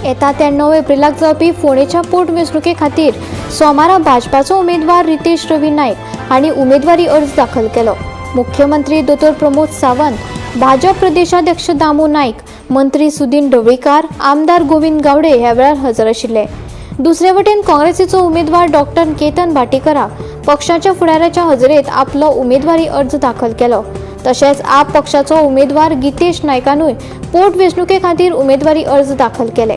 येता त्या 9 एप्रिलाक जावपी फोंडेच्या पोटवेंचणुके खातीर सोमारा भाजपाचो उमेदवार रितेश रवी नायक हांणी उमेदवारी अर्ज दाखल केलो. मुख्यमंत्री दोतोर प्रमोद सावंत, भाजप प्रदेशाध्यक्ष दामू नायक, मंत्री सुदिन ढवळीकार, आमदार गोविंद गावडे ह्या वेळार हजर आशिल्ले. दुसरे वटेन काँग्रेसीचो उमेदवार डॉक्टर केतन भाटीकराक पक्षाच्या फुडाऱ्याच्या हजेरेत आपलो उमेदवारी अर्ज दाखल केलो. तशेंच आप पक्षाचो उमेदवार गीतेश नायकानूय पोटवेंचणुके खातीर उमेदवारी अर्ज दाखल केले.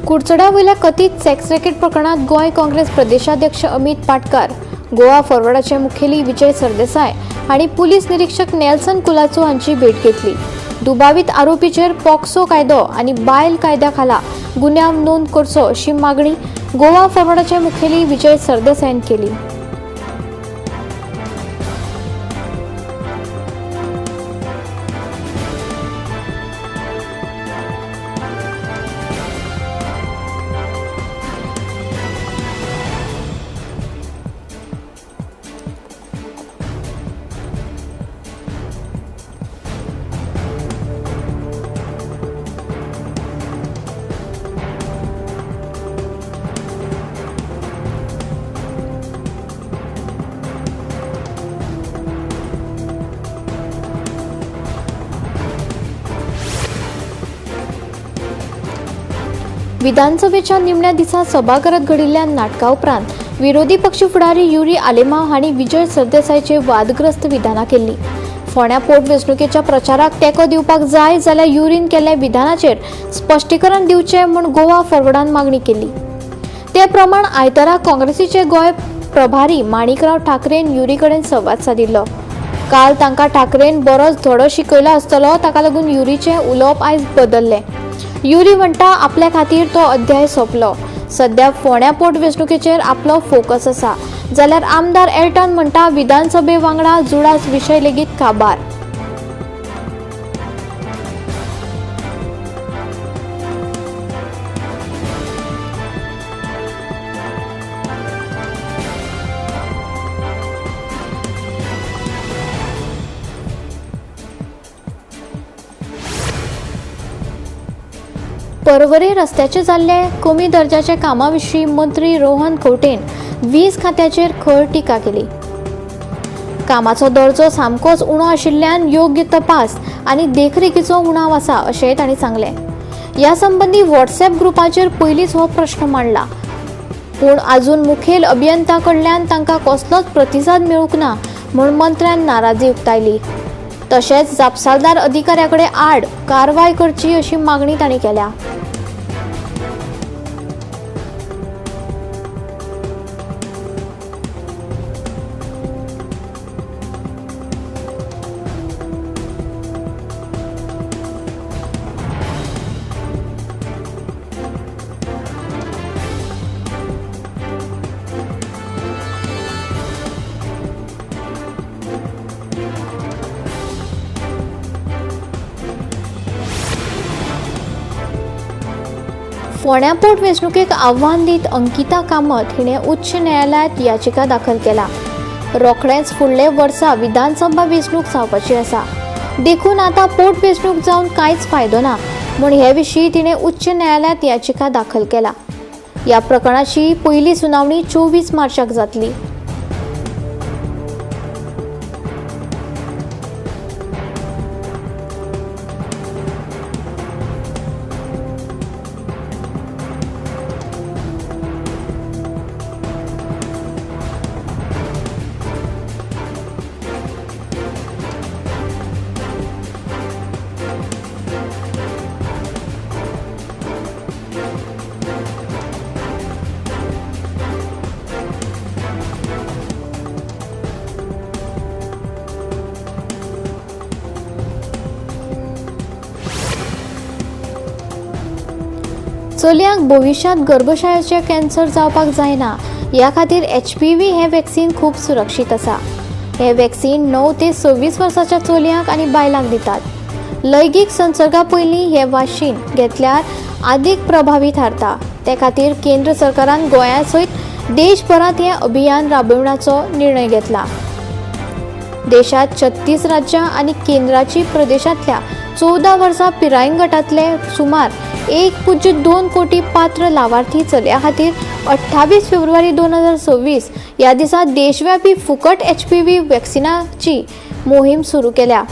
कुडचडा वयल्या कथीत सेक्स रॅकेट प्रकरणात गोंय काँग्रेस प्रदेशाध्यक्ष अमित पाटकार, गोवा फॉरवर्डाचे मुखेली विजय सरदेसाय हांणी पुलीस निरीक्षक नेल्सन कुलाचो हांची भेट घेतली. दुबावीत आरोपीचेर पॉक्सो कायदो आनी बायल कायद्या खाला गुन्यांव नोंद करचो अशी मागणी गोवा फॉरवर्डाचे मुखेली विजय सरदेसायान केली. विधानसभेच्या निमण्या दिसा सभाघरात घडिल्ल्या नाटका उपरांत विरोधी पक्ष फुडारी युरी आलेमाव हांणी विजय सरदेसायचे वादग्रस्त विधानां केल्ली. फोंड्या पोटवेंचणुकेच्या प्रचाराक तेंको दिवपाक जाय जाल्यार युरीन केल्ल्या विधानाचेर स्पश्टीकरण दिवचें म्हूण गोवा फॉरवर्डान मागणी केली. ते प्रमाण आयतारा काँग्रेसीचे गोंय प्रभारी माणिकराव ठाकरेन युरी कडेन संवाद सादिल्लो. काल तांकां ठाकरेन बरोच धडो शिकयलो आसतलो, ताका लागून युरीचें उलोवप आयज बदल्लें. युरी म्हणटा आपल्या खातीर तो अध्याय सोंपलो. सध्या फोंड्या पोटवेंचणुकेचेर आपलो फोकस आसा. जाल्यार आमदार एल्टन म्हणटा विधानसभे वांगडा जुडास विशय लेगीत काबार. पर्वरे रस्त्याचे जाल्ले कमी दर्जाच्या कामा विशीं मंत्री रोहन खंवटेन वीज खात्याचेर खर टिका केली. कामाचो दर्जो सामकोच उणो आशिल्ल्यान योग्य तपास आनी देखरेखीचो उणाव आसा अशेंय तांणी सांगलें. ह्या संबंदी व्हॉट्सएप ग्रुपाचेर पयलींच हो प्रश्न मांडला, पूण आजून मुखेल अभियंता कडल्यान तांकां कसलोच प्रतिसाद मेळूंक ना म्हूण मंत्र्यान नाराजी उक्तायली. तशेंच जापसालदार अधिकाऱ्या कडेन आड कारवाय करची अशी मागणी तांणी केल्या. फोंड्या पोटवेंचणुकेक आव्हान दीत अंकिता कामत हिणें उच्च न्यायालयांत याचिका दाखल केला. रोखडेंच फुडले वर्सा विधानसभा वेंचणूक जावपाची आसा, देखून आतां पोटवेंचणूक जावन कांयच फायदो ना म्हूण हे विशीं तिणें उच्च न्यायालयांत याचिका दाखल केला. ह्या प्रकरणाची पयली सुनावणी 24 मार्चाक जातली. चलयांक भविश्यांत गर्भशयाचे कॅन्सर जावपाक जायना ह्या खातीर एचपीव्ही हें वॅक्सिन खूब सुरक्षीत आसा. हें वॅक्सिन 9 ते 26 वर्साच्या चलयांक आनी बायलांक दितात. लैंगीक संसर्गा पयलीं हें वाशीन घेतल्यार आदीक प्रभावी थारता. ते खातीर केंद्र सरकारान गोंया सयत देशभरांत हें अभियान राबोवण्याचो निर्णय घेतला. देशात 36 राज्यां आनी केंद्राची प्रदेशांतल्या 14 वर्सां पिरायेन गटांतले सुमार 1.2 कोटी पात्र लावार्थी चलयां खातीर 28 फेब्रुवारी 2026 ह्या दिसा देशव्यापी फुकट एचपीव्ही वॅक्सिनाची मोहीम सुरू केल्या,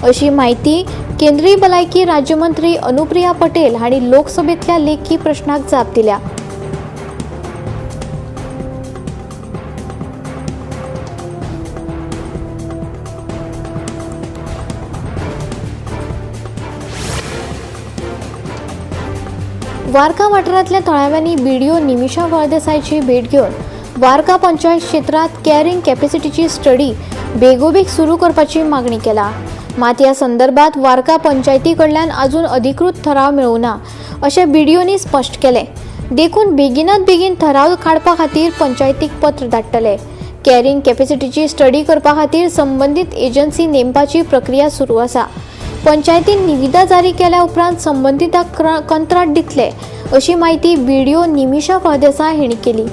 अशी म्हायती केंद्रीय भलायकी राज्यमंत्री अनुप्रिया पटेल हांणी लोकसभेंतल्या लेखी प्रश्नाक जाप दिल्या. वार्का वाठारांतल्या थळाव्यांनी बीडीओ निमिषा फळदेसायची भेट घेवन वार्का पंचायत क्षेत्रांत कॅरिंग कॅपॅसिटीची स्टडी बेगोबेग सुरू करपाची मागणी केला. मात ह्या संदर्भात वार्का पंचायती कडल्यान अजून अधिकृत ठराव मेळूना अशें बीडीओनी स्पश्ट केलें. देखून बेगिनात बेगीन ठराव काडपा खातीर पंचायतीक पत्र धाडटले. कॅरिंग कॅपॅसिटीची स्टडी करपा खातीर संबंदीत एजन्सी नेमपाची प्रक्रिया सुरू आसा. पंचायतीन निविदा जारी केल्या उपरांत संबंदितांक कंत्राट दितले अशी म्हायती बीडीओ निमिषा फळदेसाय हांणी केली.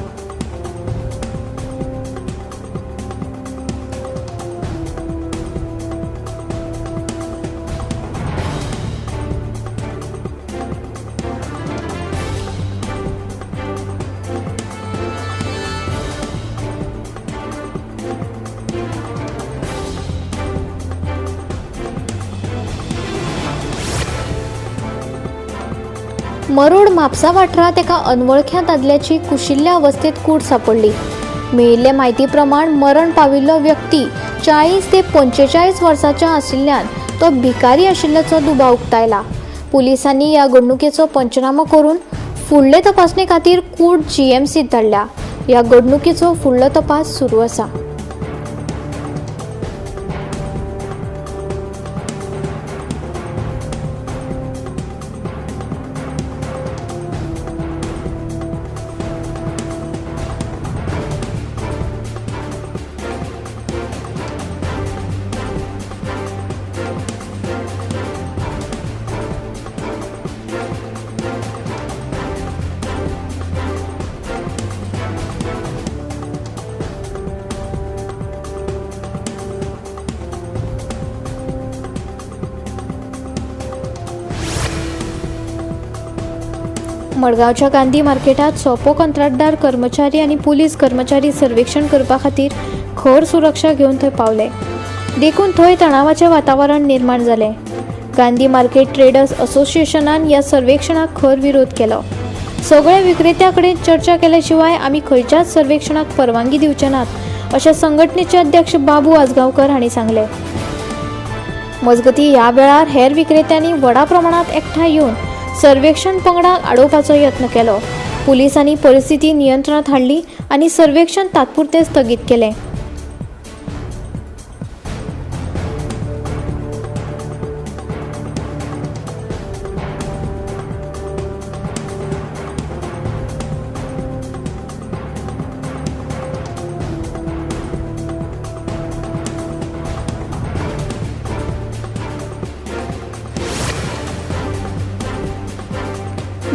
मरोड म्हापसा वाठारांत एका अनवळख्या दादल्याची कुशिल्ल्या अवस्थेत कूड सांपडली. मेळिल्ले म्हायती प्रमाण मरण पाविल्लो व्यक्ती 40 ते 45 वर्सांच्या आशिल्ल्यान तो भिकारी आशिल्ल्याचो दुबाव उक्तायला. पुलिसांनी ह्या घडणुकेचो पंचनामो करून फुडले तपासणे खातीर कूड जीएमसीत धाडल्या. ह्या घडणुकेचो फुडलो तपास सुरू आसा. मडगांवच्या गांधी मार्केटात सोपो कंत्राटदार कर्मचारी आनी पुलीस कर्मचारी सर्वेक्षण करपा खातीर खर सुरक्षा घेवन थंय पावले. देखून थंय तणावाचें वातावरण निर्माण जालें. गांधी मार्केट ट्रेडर्स असोसिएशनान ह्या सर्वेक्षणाक खर विरोध केलो. सगळ्या विक्रेत्यां कडेन चर्चा केले शिवाय आमी खंयच्याच सर्वेक्षणाक परवानगी दिवचे नात अशें संघटनेचे अध्यक्ष बाबू आजगांवकर हांणी सांगलें. मजगतीं ह्या वेळार हेर विक्रेत्यांनी व्हडा प्रमाणांत एकठांय येवन सर्वेक्षण पंगडाक आडोवपाचो यत्न केलो. पुलिसांनी परिस्थिती नियंत्रणात हाडली आनी सर्वेक्षण तात्पुरतें स्थगीत केलें.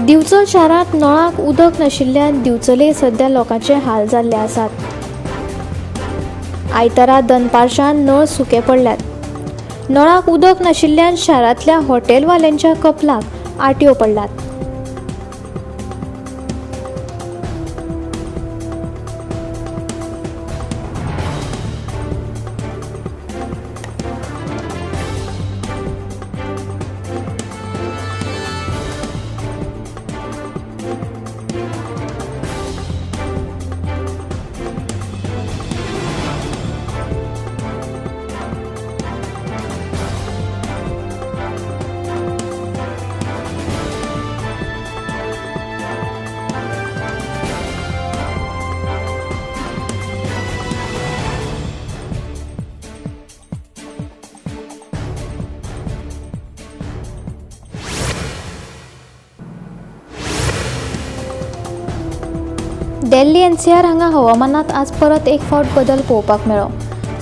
दिवचल शारांत नळाक उदक नाशिल्ल्यान दिवचले सध्या लोकांचे हाल जाल्ले आसात. आयतारा दनपारच्यान नळ सुके पडल्यात. नळाक उदक नाशिल्ल्यान शारांतल्या हॉटेलवाल्यांच्या कपलाक आटयो पडल्यात. दिल्ली एनसीआर हांगा हवामानात आज परत एक फावट बदल पळोवपाक मेळ्ळो.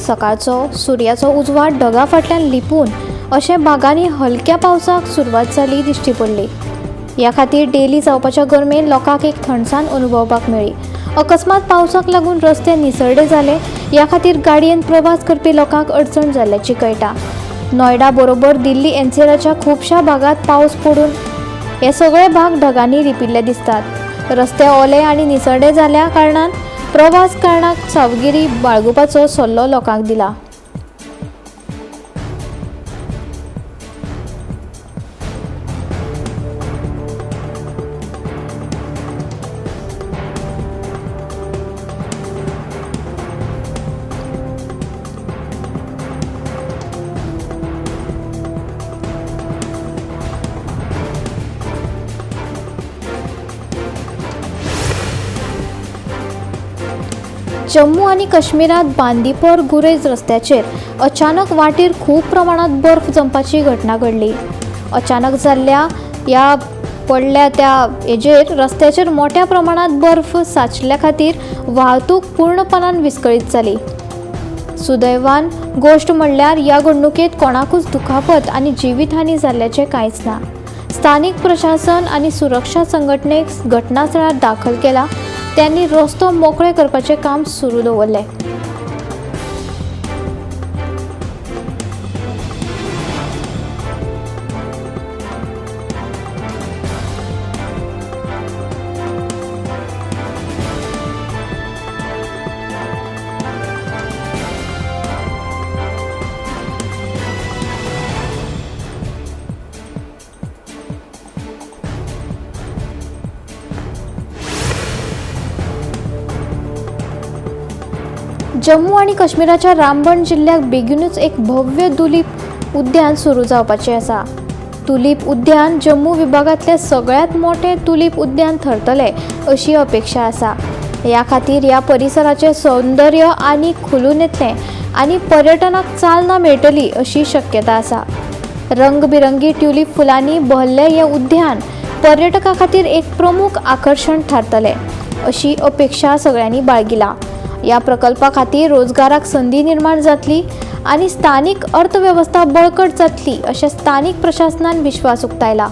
सकाळचो सुर्याचो उजवाड ढगा फाटल्यान लिपून अशें भागांनी हलक्या पावसाक सुरवात जाली दिश्टी पडली. ह्या खातीर डेली जावपाच्या गरमेन लोकांक एक थंडसाण अनुभवपाक मेळ्ळी. अकस्मात पावसाक लागून रस्ते निसरडे जाले. ह्या खातीर गाडयेन प्रवास करपी लोकांक अडचण जाल्ल्याची कळटा. नोयडा बरोबर दिल्ली एनसीआराच्या खुबश्या भागांत पावस पडून हे सगळे भाग ढगांनी लिपिल्ले दिसतात. रस्ते ओले आनी निसरडे जाल्या कारणान प्रवास करणाक सावगिरी बाळगुपाचो सल्लो लोकांक दिला. जम्मू आनी काश्मीरांत बांदीपोर गुरेज रस्त्याचेर अचानक वाटेर खूब प्रमाणांत बर्फ जमपाची घटना घडली. अचानक जाल्ल्या ह्या पडल्या त्या हेजेर रस्त्याचेर मोठ्या प्रमाणांत बर्फ साचिल्ल्या खातीर वाहतूक पूर्णपणान विस्कळीत जाली. सुदैवान गोश्ट म्हणल्यार ह्या घडणुकेंत कोणाकूच दुखापत आनी जिवीतहानी जाल्ल्याचें कांयच ना. स्थानीक प्रशासन आनी सुरक्षा संघटनेक घटनास्थळार दाखल केला. त्यांनी रस्तो मोकळे करपाचें काम सुरू दवरलें. जम्मू आनी काश्मीराच्या रामबन जिल्ल्याक बेगीनूच एक भव्य तुलीप उद्यान सुरू जावपाचें आसा. तुलीप उद्यान जम्मू विभागांतलें सगळ्यांत मोठें तुलीप उद्यान थरतलें अशी अपेक्षा आसा. ह्या खातीर ह्या परिसराचें सौंदर्य आनी खुलून येतलें आनी पर्यटनाक चालना मेळटली अशी शक्यता आसा. रंगबिरंगी ट्युलीप फुलांनी भरलें हें उद्यान पर्यटकां खातीर एक प्रमुख आकर्शण थारतलें अशी अपेक्षा सगळ्यांनी बाळगिला. ह्या प्रकल्पा खातीर रोजगाराक संदी निर्माण जातली आनी स्थानीक अर्थवेवस्था बळकट जातली अशें स्थानीक प्रशासनान विश्वास उक्तायला.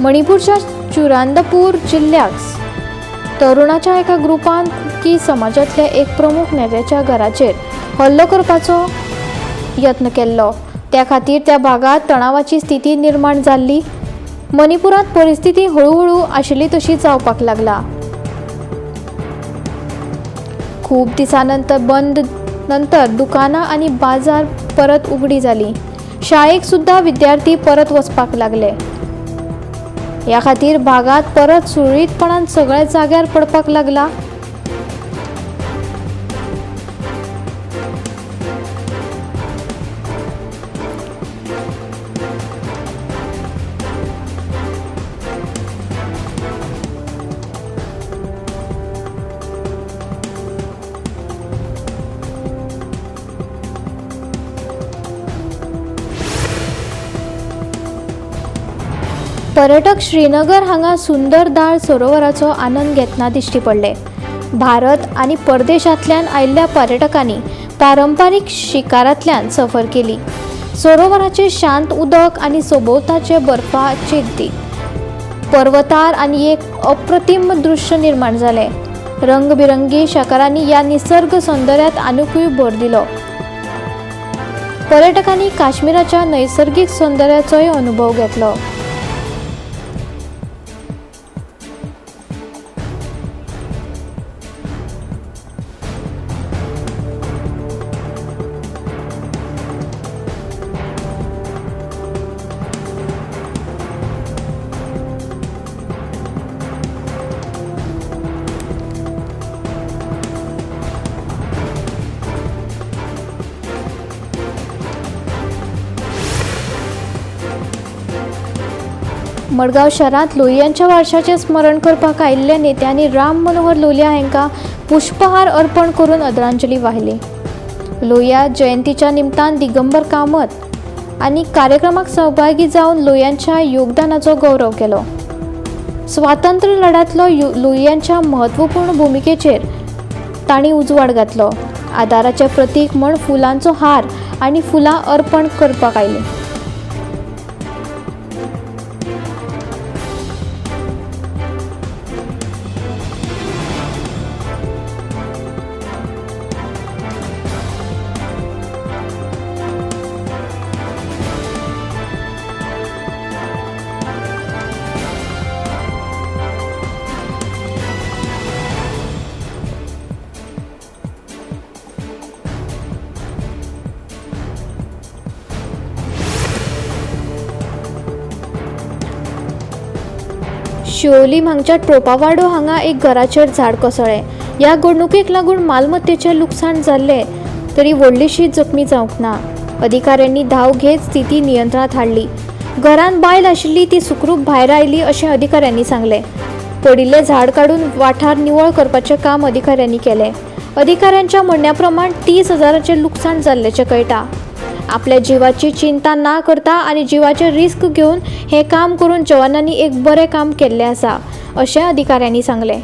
मणिपूरच्या चुरांदपूर जिल्ल्याक तरुणाच्या एका ग्रुपान कुकी समाजांतल्या एक प्रमुख नेत्याच्या घराचेर हल्लो करपाचो यत्न केल्लो. त्या खातीर त्या भागांत तणावाची स्थिती निर्माण जाल्ली. मणिपुरांत परिस्थिती हळुहळू आशिल्ली तशी जावपाक लागला. खूब दिसां नंतर बंद नंतर दुकानां आनी बाजार परत उगडी जाली. शाळेक सुद्दां विद्यार्थी परत वचपाक लागले. ह्या खातीर भागांत परत सुरळीतपणान सगळ्या जाग्यार पडपाक लागला. पर्यटक श्रीनगर हांगा सुंदर दाळ सरोवराचो आनंद घेतना दिश्टी पडले. भारत आनी परदेशांतल्यान आयिल्ल्या पर्यटकांनी पारंपारीक शिकारांतल्यान सफर केली. सरोवराचें शांत उदक आनी सभोवताचे बर्फाचे पर्वतार आनी एक अप्रतिम दृश्य निर्माण जालें. रंगबिरंगी शाकारांनी ह्या निसर्ग सौंदर्यांत आनिकूय भर दिलो. पर्यटकांनी काश्मीराच्या नैसर्गिक सौंदर्याचोय अनुभव घेतलो. मडगांव शारांत लोहियांच्या वारशाचें स्मरण करपाक आयिल्ल्या नेत्यांनी राम मनोहर लोहिया हांकां पुष्पहार अर्पण करून आदरांजली वाहिली. लोहिया जयंतीच्या निमतान दिगंबर कामत आनी कार्यक्रमाक सहभागी जावन लोहियांच्या योगदानाचो गौरव केलो. स्वातंत्र्य लढ्यांतलो लोहियांच्या म्हत्वपूर्ण भुमिकेचेर तांणी उजवाड घातलो. आदाराचें प्रतीक म्हूण फुलांचो हार आनी फुलां अर्पण करपाक आयलीं. शिवोली हांगच्या ट्रोपावाडो हांगा एक घराचेर झाड कोसळ्ळें. ह्या घडणुकेक लागून मालमत्तेचें लुकसाण जाल्लें तरी व्हडलीशी जखमी जावंक ना. अधिकाऱ्यांनी धांव घेत स्थिती नियंत्रणांत हाडली. घरांत बायल आशिल्ली ती सुखरूप भायर आयली अशें अधिकाऱ्यांनी सांगलें. पडिल्लें झाड काडून वाठार निवळ करपाचें काम अधिकाऱ्यांनी केलें. अधिकाऱ्यांच्या म्हणण्या प्रमाण 30,000 लुकसाण जाल्ल्याचें कळटा. आपल्या जिवाची चिंता ना करता आनी जिवाचें रिस्क घेवन हें काम करून जवानांनी एक बरें काम केल्लें आसा अशें अधिकाऱ्यांनी सांगलें.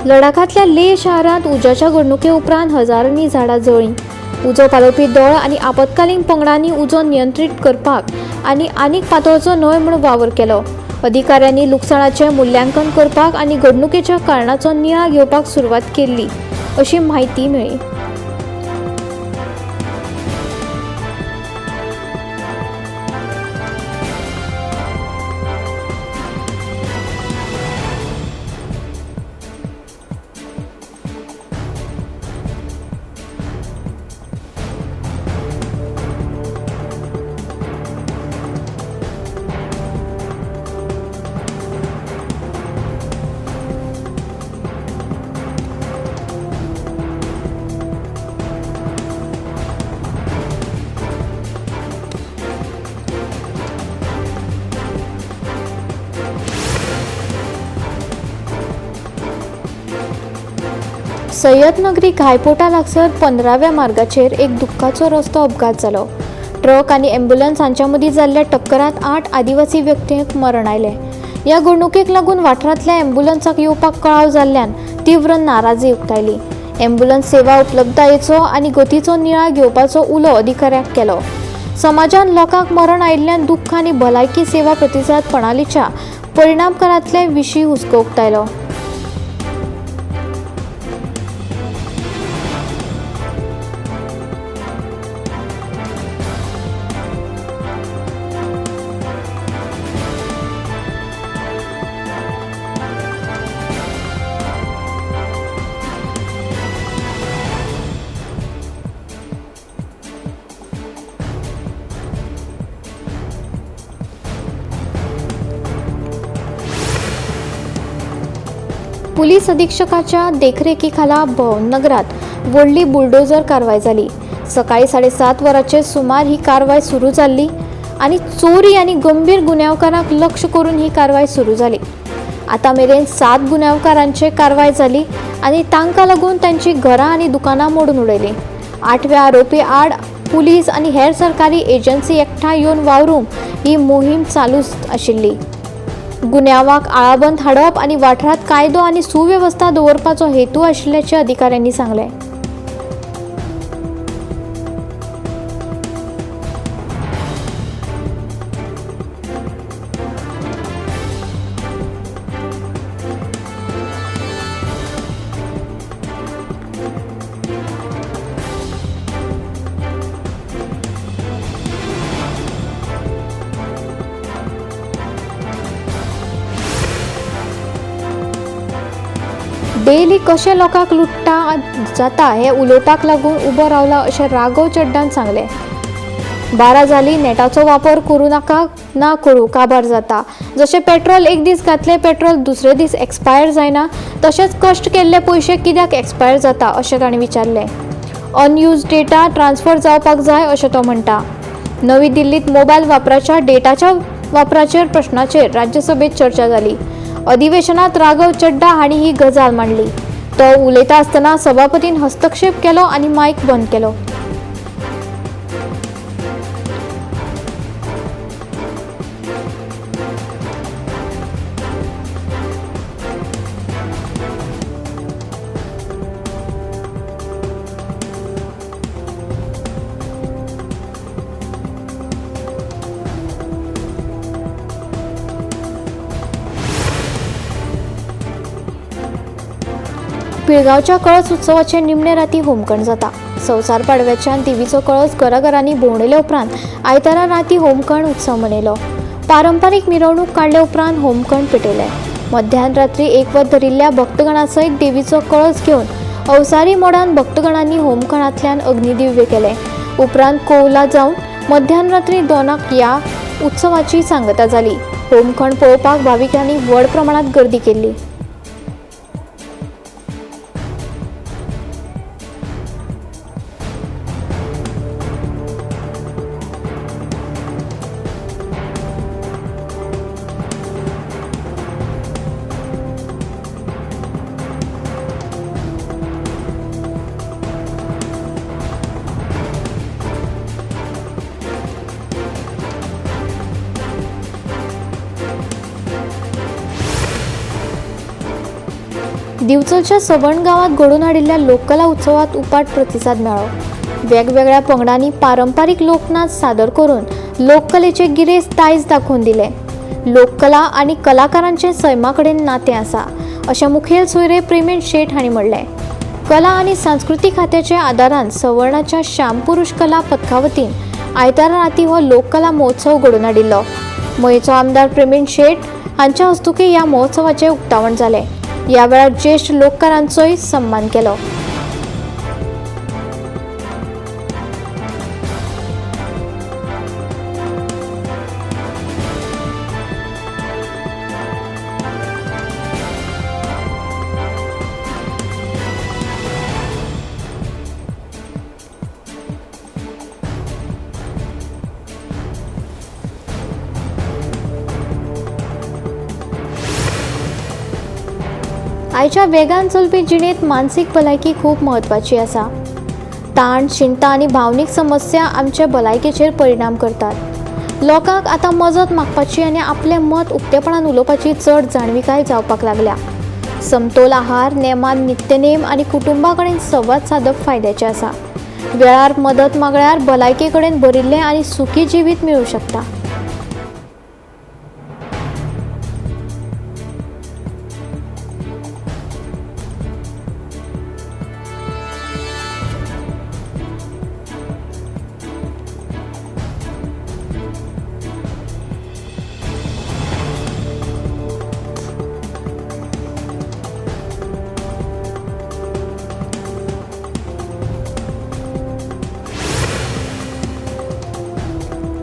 लडाखांतल्या लेह शारांत उज्याच्या घडणुके उपरांत हजारांनी झाडां जळ्ळीं. उजो पालोवपी दळ आनी आपत्कालीन पंगडांनी उजो नियंत्रीत करपाक आनी आनीक पातळचो न्हय म्हूण वावर केलो. अधिकाऱ्यांनी लुकसाणाचें मुल्यांकन करपाक आनी घडणुकेच्या कारणाचो नियाळ घेवपाक सुरवात केल्ली अशी म्हायती मेळ्ळी. सय्यदनगरी घायपोटा लागसर 15व्या मार्गाचेर एक दुख्खाचो रस्तो अपघात जालो. ट्रक आनी ॲम्ब्युलन्स हांच्या मदीं जाल्ल्या टक्करांत 8 आदिवासी व्यक्तींक मरण आयलें. ह्या घडणुकेक लागून वाठारांतल्या ॲम्ब्युलन्साक येवपाक कळाव जाल्ल्यान तीव्र नाराजी उक्तायली. ॲम्ब्युलन्स सेवा उपलब्धतायेचो आनी गतीचो नियाळ घेवपाचो उलो अधिकाऱ्यांक केलो. समाजान लोकांक मरण आयिल्ल्यान दुख्ख आनी भलायकी सेवा प्रतिसाद प्रणालीच्या परिणामकारांतले विशीं हुस्को उक्तायलो. पुलीस अधीक्षकाच्या देखरेखीखाला भवननगरात व्हडली बुलडोजर कारवाय जाली. सकाळी 7:30 वरांचेर सुमार ही कारवाय सुरू जाल्ली आनी चोरी आनी गंभीर गुन्यांवकारांक लक्ष करून ही कारवाय सुरू जाली. आतां मेरेन 7 गुन्यांवकारांचेर कारवाय जाली आनी तांकां लागून तांची घरां आनी दुकानां मोडून उडयलीं. 8व्या आरोपी आड पुलीस आनी हेर सरकारी एजन्सी एकठांय येवन वावरूंक ही मोहीम चालूच आशिल्ली. गुन्यांवाक आळाबंद हाडप आनी वाठारांत कायदो आनी सुवेवस्था दवरपाचो हेतू आशिल्ल्याचें अधिकाऱ्यांनी सांगलें. डेली कशें लोकांक लुट्टा जाता हें उलोवपाक लागून उबो रावला अशें राघव चड्डान सांगलें. 12 जाली नेटाचो वापर करूं नाका ना करूं काबार जाता. जशें पेट्रोल एक दीस घातलें पेट्रोल दुसरे दीस एक्सपायर जायना तशेंच कश्ट केल्ले पयशे कित्याक एक्सपायर जाता अशें ताणें विचारलें. अनयूज डेटा ट्रान्सफर जावपाक जाय अशें तो म्हणटा. नवी दिल्लीत मोबायल वापराच्या डेटाच्या वापराचेर प्रश्नाचेर राज्यसभेत चर्चा जाली. अधिवेशनात राघव चड्डा हांणी ही गजाल मांडली. तो उलयता आसतना सभापतीन हस्तक्षेप केलो आनी मायक बंद केलो. पिळगांवच्या कळस उत्सवाचे निमणे राती होमखण जाता. संवसार पाडव्याच्यान देवीचो कळस घराघरांनी भोंवडेले उपरांत आयतारा राती होमखण उत्सव मनयलो. पारंपारीक मिरवणूक काडले उपरांत होमखण पेटयलें. मध्यान रात्री एक वत धरिल्ल्या भक्तगणा सयत देवीचो कळस घेवन अवसारी मोडान भक्तगणांनी होमखणांतल्यान अग्निदिव्य केलें. उपरांत कोवला जावन मध्यान रात्री 2 ह्या उत्सवाची सांगता जाली. होमखण पळोवपाक भाविकांनी व्हड प्रमाणांत गर्दी केल्ली. दिवचलच्या सवर्ण गांवांत घडोवन हाडिल्ल्या लोककला उत्सवात उपाट प्रतिसाद मेळ्ळो. वेगवेगळ्या पंगडांनी पारंपारीक लोकनाच सादर करून लोककलेचे गिरेस्त दायज दाखोवन दिले. लोककला आनी कलाकारांचें सैमा कडेन नातें आसा अशें मुखेल सोयरे प्रेमेन शेट हांणी म्हणलें. कला आनी सांस्कृतीक खात्याच्या आदारान सवर्णाच्या श्यामपुरुष कला पथका वतीन आयतारा राती हो लोककला महोत्सव घडोवन हाडिल्लो. मयेचो आमदार प्रेमेन शेट हांच्या हस्तुकीं ह्या महोत्सवाचें उक्तावण जालें. ह्या वेळार ज्येश्ठ लोककारांचोय सन्मान केलो. आयच्या वेगान चलपी जिणेंत मानसीक भलायकी खूब म्हत्वाची आसा. ताण, चिंता आनी भावनीक समस्या आमचे भलायकेचेर परिणाम करतात. लोकांक आतां मजत मागपाची आनी आपलें मत उक्तेपणान उलोवपाची चड जाणविकाय जावपाक लागल्या. समतोल आहार, नेमान नित्यनेम आनी कुटुंबा कडेन संवाद सादप फायद्याचें आसा. वेळार मदत मागल्यार भलायके कडेन भरिल्लें आनी सुखी जिवीत मेळूं शकता.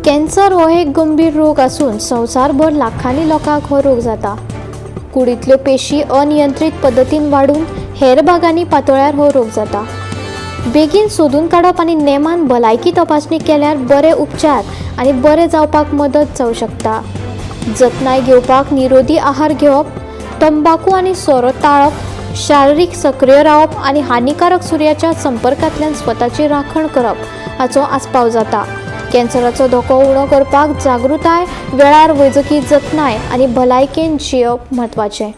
कॅन्सर हो एक गंभीर रोग आसून संवसारभर लाखांनी लोकांक हो रोग जाता. कुडींतल्यो पेशी अनियंत्रीत पद्दतीन वाडून हेर भागांनी पातळ्यार हो रोग जाता. बेगीन सोदून काडप आनी नेमान भलायकी तपासणी केल्यार बरे उपचार आनी बरे जावपाक मदत जावं शकता. जतनाय घेवपाक निरोधी आहार घेवप, तंबाकू आनी सोरो टाळप, शारिरीक सक्रिय रावप आनी हानिकारक सुर्याच्या संपर्कांतल्यान स्वताची राखण करप हाचो आस्पाव जाता. कॅन्सराचो धोको उणो करपाक जागृताय, वेळार वैजकी जतनाय आनी भलायकेन जियेवप म्हत्वाचें.